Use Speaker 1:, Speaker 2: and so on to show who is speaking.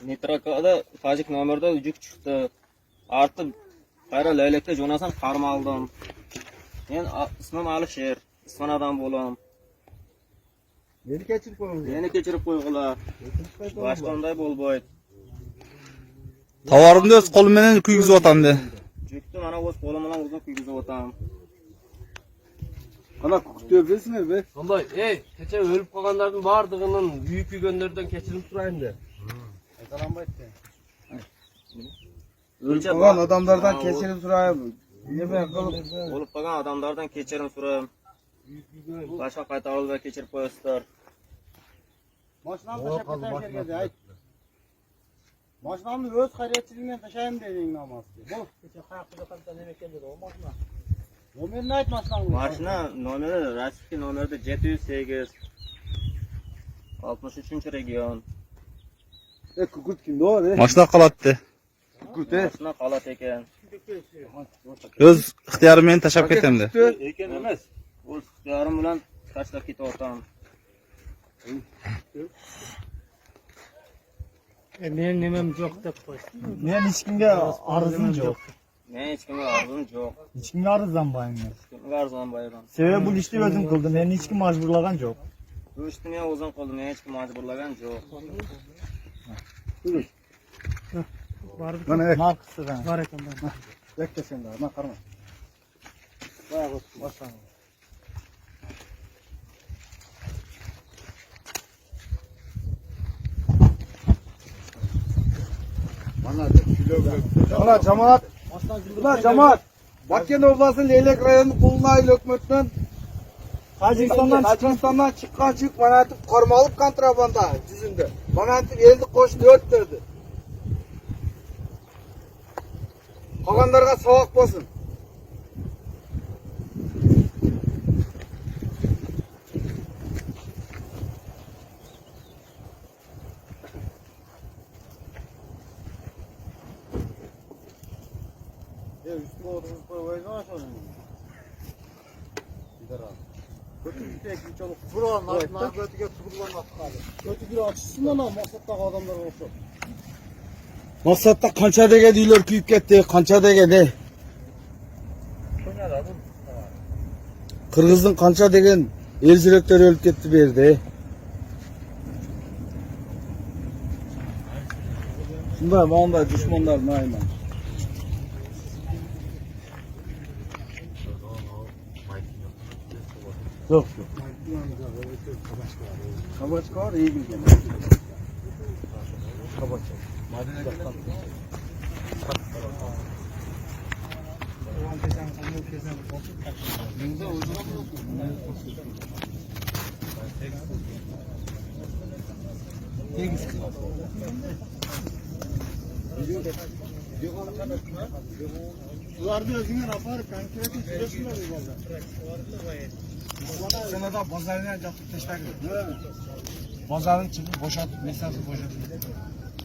Speaker 1: Neytralkada tojik nomerda yuk chiqdi. Artib qayra laylakka jo'nasam qarmaldim. Men ismim Alisher, Isfanadan bo'lam.
Speaker 2: Meni kechirib qo'yinglar.
Speaker 1: Meni kechirib qo'yg'ila. Boshqa unday bo'lmaydi.
Speaker 3: Tovarimni o'z qo'lim bilan kuygizib otamdi.
Speaker 1: Yukni mana o'z qo'lim bilan o'zim kuygizib otam.
Speaker 2: Ana kukut bilsinmi be?
Speaker 4: Сондай, ey, кече өлүп калгандардын баардыгынын күйүп күйгөндөрдөн кечирим сурайм де.
Speaker 2: O'lib qolgan odamlardan kechirim so'rayman. Nima qilib
Speaker 1: O'lib qolgan odamlardan kechirim so'rayman. Boshqa qaytarilmay kechirib qo'yasizlar.
Speaker 2: Mashinamni tashlab ketayim yerga ayt. Mashinamni o'z xayriyatchiligim bilan tashlayim deding namozga. Bo'l. Nomerini ayt mashinangni.
Speaker 1: Mashina nomeri Rossiya nomerida 708 63 region.
Speaker 2: E kukut kimda o?
Speaker 3: Mashina qolatdi.
Speaker 2: Kukut e.
Speaker 1: Mashina qolat ekan.
Speaker 3: O'z ixtiyorim bilan tashlab ketamdi.
Speaker 1: Ekan emas. O'z ixtiyorim bilan tashlab ketyapman.
Speaker 5: Mening nimam yo'q deb qo'ysin.
Speaker 6: Men hech kimga arzim yo'q.
Speaker 1: Men hech kimga arzim yo'q.
Speaker 6: Hech kimga arzlanmayman.
Speaker 1: Hech kimga arzlanmayman.
Speaker 6: Sebebi bu ishni o'zim qildim. Meni hech kim majburlagan yo'q.
Speaker 1: Bu ishni men o'zim qildim, meni hech kim majburlagan yo'q.
Speaker 5: Bor
Speaker 2: Mana ek.
Speaker 6: Narxisidan.
Speaker 5: bor ekan bor.
Speaker 2: Bekle sen daha. Mana qarama. Mana jamoat. Mana jamoat. Batken oblastının Leylek rayonu Kulunay hökmetinden
Speaker 6: Tojikistondan
Speaker 2: Tajikistandan chiqqan yuk mana aytib qarmalib kontrabanda жүзүндө. Mana aytib eldi qo'shni o'ltirdi. Qolganlarga savoq bo'lsin. Üstüne oturup koymayacağım şunu.
Speaker 3: Maqsadda qancha degan uylar kuyib ketdi, qancha degan ey. Qirg'izning qancha degan er yuraklari o'lib ketdi bu yerda. Ey.
Speaker 2: Shunday mana dushmanlar nayman. Yo'q, yo'q. Kabaçka var, iyi bilgen. Kabaçka. Ularni o'zinglar aparib konkretно tutasinglar bu bozor.
Speaker 7: Senada bozorni yopib tashladi. Bozorni chiqib bo'shatib, mesasi bo'shatib.